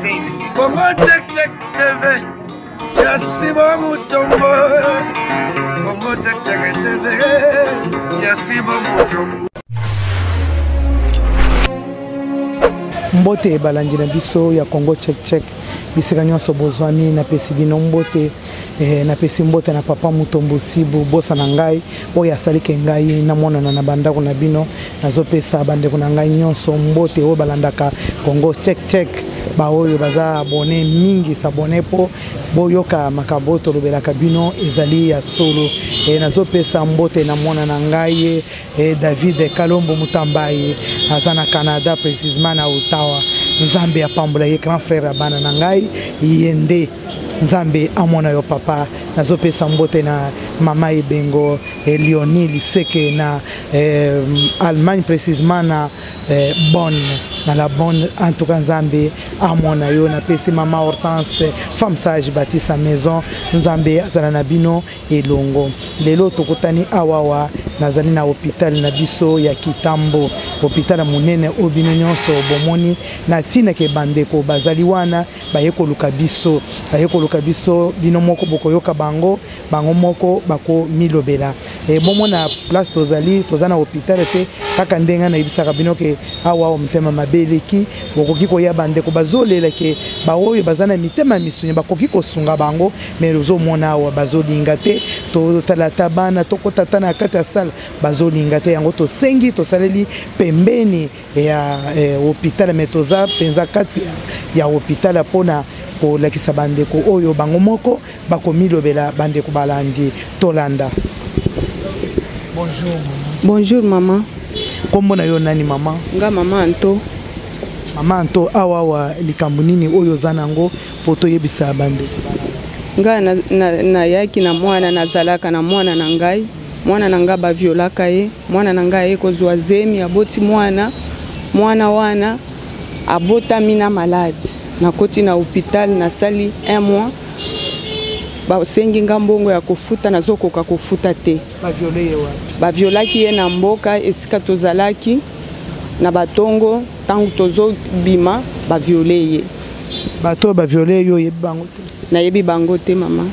Congo Check Check TV ya Sibo Mutombo. Congo Check Check TV ya Sibo Mutombo. Mbote balandi na biso ya Congo Check Check bisika nyonso bozwami, napesi bino mbote. Napesi mbote na papa Mutombo Sibu bosa na ngai oyo asalike ngai namonana na bandako na bino. Nazopesa bandeko na ngai nyonso mbote oyo balandaka Congo Check Check, baoyo baza abone mingi s'abonner po boyoka makambo oyo tolobelaka bino ezali ya solo. Nazopesa mbote na mwana na ngai David Kalombo Mutambayi aza na Canada, précisément na Ottawa. Nzambe apambola ye, grand frère ya bana na ngai ye nde Nzambe amona yo papa. Nazopesa mbote na mama Ebengo Leonie Liseke na Allemagne, précisément na Bonn, na la Bonne. En tout cas Nzambe amona yo. Napesi mama Hortense, femme sage, bâti sa maison. Nzambe azala na bino elongo. Lelo tokutani awawa, nazali na hôpital na biso ya Kitambo, hôpital ya monene oyo bino nyonso bomoni. Na ntina ke bandeko bazali wana baye koluka biso, baye koluka biso, bino moko bokoyoka bango, bango moko bakomilobela. Bomona place tozali, toza na hôpital te kaka ndenge nayebisaka bino ke awa awa motema mabe eleki, bokoki koya bandeko bazolela ke baoyo baza na mitema misuni bakoki kosunga bango, mais ozomona awa bazolinga te. Totala ata bana, tokota ata na kati ya salle, bazolinga te. Yango tosengi tosaleli pembeni ya hôpital, mais toza mpenza kati ya hôpital mpona kolakisa bandeko oyo bango moko bakomilobela. Bandeko balandi, tolanda. Bonjour maman. Bonjour maman. Kombo na yo nani mama? Nga mama Anto. Mama Anto, awa awa likambo nini oyo oza nango po toyebisa bandeko? Nga nayaki na mwana, nazalaka na mwana na ngai. Mwana na ngai baviolaka ye. Mwana na ngai aye kozwa zemi, aboti mwana. Mwana wana abotami na maladi. Nakoti na hôpital, nasali un mois. Basengi nga mbongo ya kofuta, nazokoka kofuta te. Baviole ye wapi? Baviolaki ye na mboka esika tozalaki na batongo, ntango tozobima baviole ye. Bato oyo baviole yo, oyebi bango te? Nayebi bango te mama.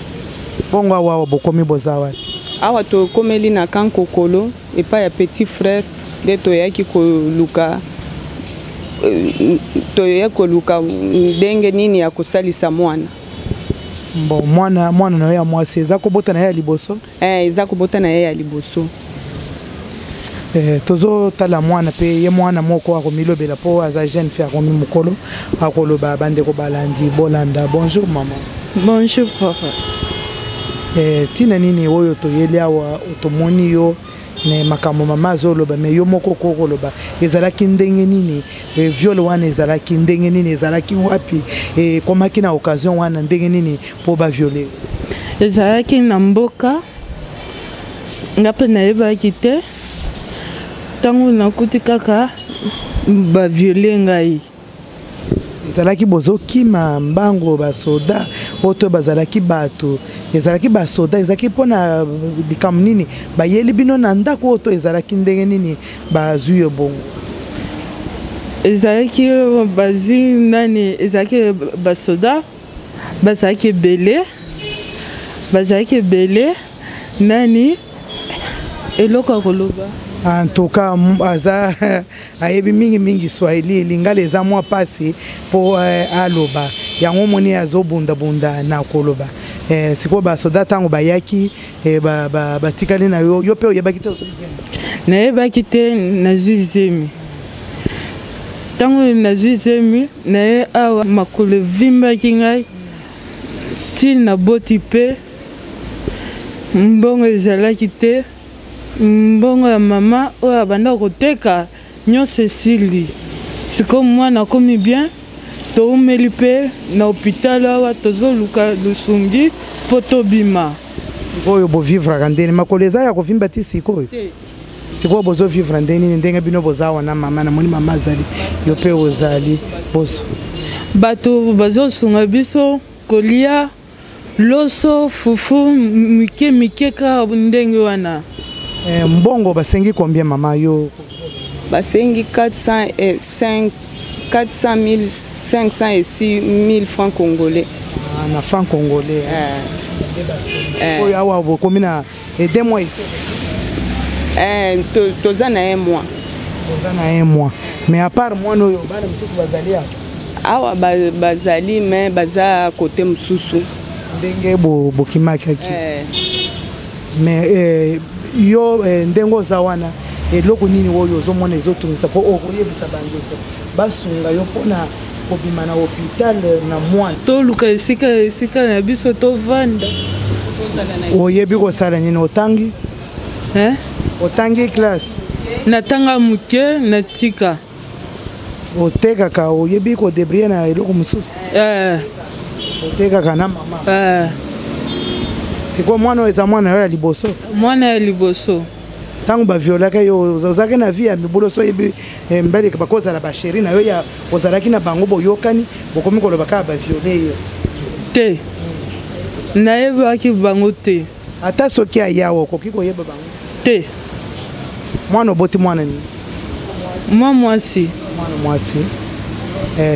Bongo awa awa bokomi boza wapi? Awa tokomeli na Kankokolo epai ya petit frère nde toyaki koluka, toyaki koluka ndenge nini ya kosalisa mwana. Bon, mwana na yo ya mwasi eza kobota na ye ya liboso? Eza kobota na ye ya liboso. Tozotala mwana mpe ye mwana moko akomilobela mpo aza jeune fille, akomi mokolo, akoloba. Bandeko balandi, bolanda. Bonjour mama. Bonjour papa. Ntina nini oyo toyeli awa? Tomoni yo me makambo mama azoloba, me yo moko okokoloba ezalaki ndenge nini? Viol wana ezalaki ndenge nini? Ezalaki wapi? Ekomaki na occasion wana ndenge nini mpo baviole? Ezalaki na mboka, nga mpe nayebaki te. Ntango nakuti kaka baviole ngai. Ezalaki bozokima mbango basoda oyo to bazalaki bato? Ezalaki basoda? Ezalaki mpona likambo nini bayeli bino na ndako oyo to ezalaki ndenge nini bazwi yo bongo? Ezalaki bazwi nani, ezalaki basoda, bazalaki ebele, bazalaki ebele. Nani eloko ya koloba? En tout cas aza ayebi mingimingi Swahili, lingala eza mwa mpasi mpo aloba yango. Omoni azobundabunda na koloba. Sikoyo basoda ntango bayaki, batikali na yo, yo mpe oyebaki te ozwi zemi? Nayebaki te nazwi zemi. Ntango nazwi zemi naye awa, makolo evimbaki ngai ti naboti mpe mbongo ezalaki te. Mbongo ya mama oyo abanda koteka nyonso esili. Sikoyo mwana akomi bien, toumeli mpe na hôpital awa, tozoluka lusungi mpo tobima. Sikoyo bovivraka ndeni? Makolo eza ya kovimba ti sikoyo? Sikoyo bozovivre nde nini ndenge bino boza awa na mama? Namoni mama azali, yo mpe ozali boso. Bato bazosunga biso kolia loso, fufu mike mike kaka ndenge wana. Mbongo basengi combien mama yo? Basengi 405. 400 000, 506 000 francs congolais. Ah, na franc congolais. Eh. Oyo awa bokomi na 2 mois ese. Eh, toza na 1 mois. Toza na 1 mois. Mais à part mwana oyo, bana mosusu bazali awa? Awa bazali, mais baza côté mosusu. Ndenge bokimaki. Eh. Mais yo ndenge oza wana, eloko nini oyo ozomona ezotungisa mpo okoyebisa bandeko basunga yo mpona kobima na hôpital na mwana? Toluka esika na biso tovanda. Oyebi kosala nini? Otangi? Eh? Otangi classe? Natanga moke, natika. Otekaka? Oyebi kodébrouiller na eloko mosusu? Eh. Otekaka na mama? Eh. Sikoyo mwana oyo eza mwana yo ya liboso? Mwana ya liboso. Ntango baviolaka yo, ozalaki na vie ya mibulu? So oyebi mbele bakozala bachéri na yo ya ozalaki na bango, boyokani, bokomi koloba kaka baviole yo? Te, nayebaki bango te. Ata soki ayawa, okoki koyeba bango? Te. Mwana oboti, mwana nini? Mwa mwasi. Mwana mwasi.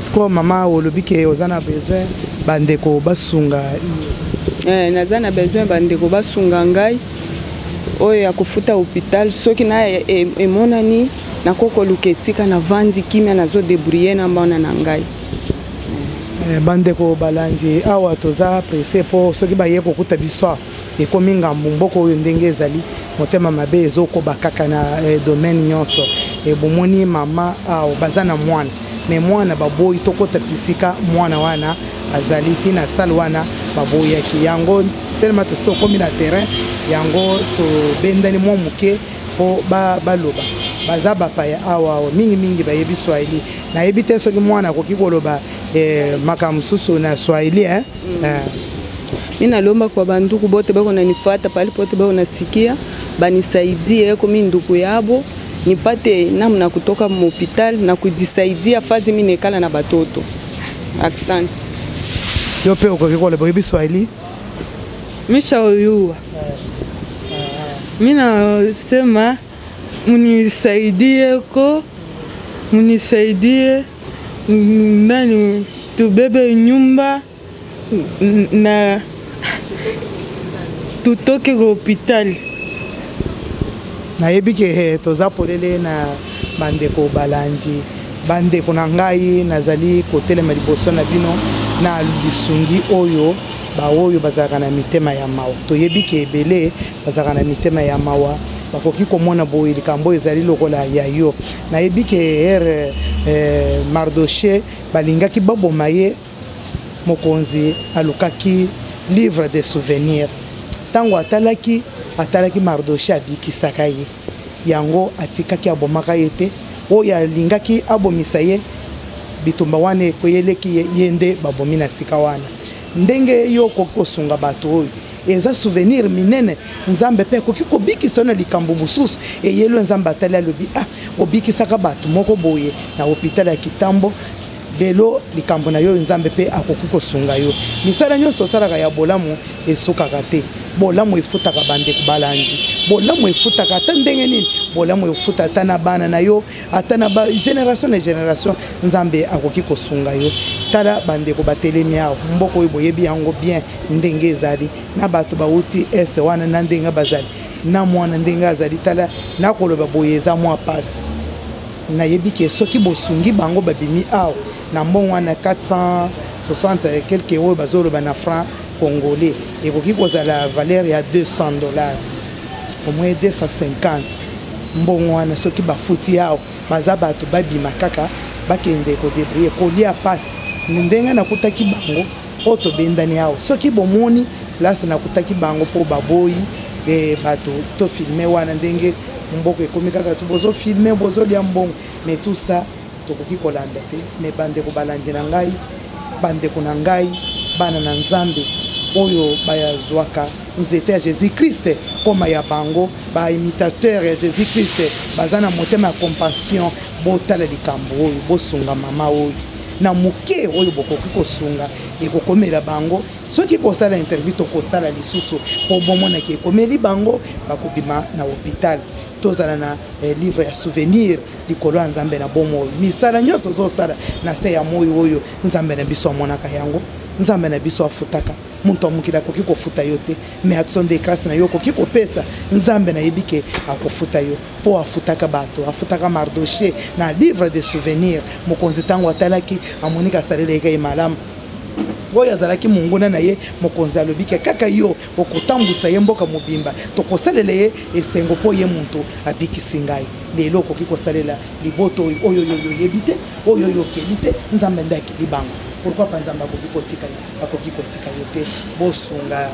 Sikoyo mama, olobi ke oza na besoin bandeko basunga? Naza na besoin bandeko basunga ngai oyo ya kofuta hôpital. Soki na emonani, nakoki koluka esika navandi kimia, nazodébrouiller na bana na ngai. Bandeko balandi, awa toza pressé mpo soki baye kokuta biso, ekomi ngambu. Mboka oyo ndenge ezali, motema mabe ezokoba kaka na domaine nyonso. Bomoni mama awa, baza na mwana, mais mwana baboyi tokɔta bisika mwana wana azali. Ntina salle wana baboyaki yango telema. Tosi tokómi na terrain yango, tobendani mwa moke mpo baloba baza bapaya awa awa, mingimingi bayebi Swahili. Nayebi te soki mwana akoki koloba makambo mosusu na Swahili, eh? Mi nalomba kwa banduku bote bako nanifuata, pali pote bako nasikia, banisaidie ko mi nduku yabo nipate namna kutoka muhôpital na kujisaidia fazi mi nekala na batoto. Asante. Yo mpe okoki koloba? Oyebi Swahili? Mishauyua. Mi nasema munisaidie ko munisaidie nani tubebe nyumba na tutoke kwa hopitali. Nayebi ke toza polele na bandeko balandi. Bandeko na ngai, nazali kotelema liboso na bino na lisungi oyo baoyo bazalaka na mitema ya mawa. Toyebi ke ebele bazalaka na mitema ya mawa, bakoki komona boye likambo oyo ezali lokola ya yo. Nayebi ke ere Mardoche balingaki baboma ye, mokonzi alukaki livre de souvenir. Ntango atalaki Mardoche abikisaka ye, yango atikaki, abomaka ye te. Oyo alingaki abomisa ye, bitumba wana ekweyeleki ye, ye nde babomi na sika wana. Ndenge yo okoki kosunga bato oyo, eza souvenir minene. Nzambe mpe akoki kobikisa yo na likambo mosusu eyeli. Nzambe atali, alobi: "Ah, obikisaka bato moko boye na hôpital ya Kitambo, lelo likambo na yo, Nzambe mpe akoki kosunga yo." Misala nyonso tosalaka ya bolamu esukaka te. Bolamu efutaka, bandeko balandi, bolamu efutaka. Ata ndenge nini, bolamu efuta, ata na bana na yo, ata na ba génération na génération, Nzambe akoki kosunga yo. Tala bandeko batelemi awa. Mboka oyo boyebi yango bien ndenge ezali na bato bauti Est wana, na ndenge bazali na mwana ndenge azali. Tala, nakoloba boye, eza mwa pasi. Nayebi ke soki bosungi bango, babimi awa na mbongo wana 460 quelque oyo bazoloba na franc congolais, ekoki kozala valeur ya 200 $, au moins 250. Mbongo wana soki bafuti awa, baza bato babima kaka, bakende kodébrouiller, kolia pasi. Ndenge nakutaki bango oyo tobendani awa, soki bomoni place nakutaki bango, mpo baboyi bato tofilmer wana. Ndenge mboka ekomi kaka bozofilmer, bozolia mbongo, mais tout ça tokoki kolanda te. Mais bandeko balandi na ngai, bandeko na ngai, bana na Nzambe oyo bazwaka nzete ya Jésus Christ koma ya bango, baimitateur ya Jésus Christ, baza na motema ya compassion, botala likambo oyo, bosunga mama oyo. Na moke oyo bokoki kosunga ekokomela bango. Soki kosala interview, tokosala lisusu mpo bomonaki ekomeli bango, bakobima na hôpital. Tozala na livre ya souvenir likolo ya Nzambe na bomoi. Misala nyonso tozosala na se ya moi oyo, Nzambe na biso amonaka yango, Nzambe na biso afutaka. Moto ya mokili akoki kofuta yo te, mais action de grâce na yo okoki kopesa Nzambe, nayebi ke akofuta yo, mpo afutaka bato. Afutaka Mardoche na livre de souvenir. Mokonzi ntango atalaki, amoniki asalelaki ye malamu. Oyo azalaki monguna na ye, mokonzi alobi ke kaka yo okotambwisa ye mboka mobimba, tokosalela ye esengo mpo ye moto abikisi ngai. Lelo okoki kosalela liboto oyo oyo oyo oyebi te, oyo oyo okeli te. Nzambe nde akeli bango. Pourquoi pa Nzambe akoki kotika yo? Akoki kotika yo te. Bosunga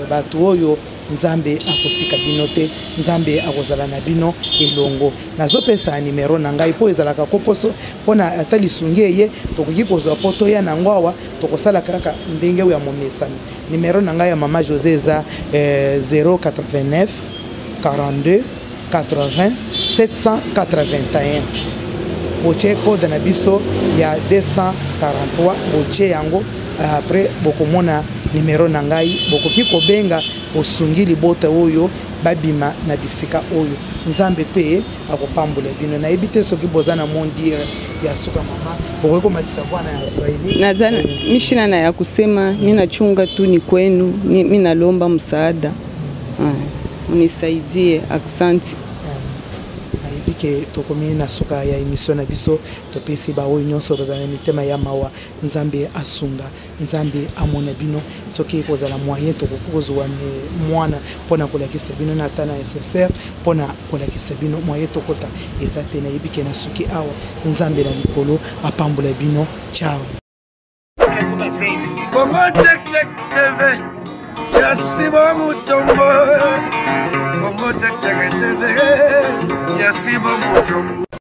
bato oyo, Nzambe akotika bino te, Nzambe akozala na bino elongo. Nazopesa nimero na ngai mpo ezalaka kokoso mpona ata lisungi eye tokoki kozwa mpo toya nango awa, tokosala kaka ndenge oyo ya momesano. Nimero na ngai ya mama José eza 089 42 80 781. Botie code na biso ya 243, botie yango, après bokomona nimero na ngai, bokoki kobenga. Bosungi libota oyo babima na bisika oyo, Nzambe mpe akopambola bino. Nayebi te soki boza na mot-dire ya suka. Mama, bokoki komatisa voix na ya Swahili. Naza mishina na ya kusema, mi nachunga tu ni kwenu, mi nalomba msaada. Ah, unisaidie, aksanti. Nayebi ke tokomi na suka ya émission na biso. Topesi baoyo nyonso bazala na mitema ya mawa, Nzambe asunga, Nzambe amona bino. Soki ekozala moyen, tokoki kozwa mwana mpona kolakisa bino na ata na nécessaire mpona kolakisa bino. Moyen tokota eza te. Nayebi ke nasuki awa. Nzambe na likolo apambola bino. Ciao. Congo Check Check TV ya Sibo Mutombo. Congo Check Check TV ya Sibo Mutombo.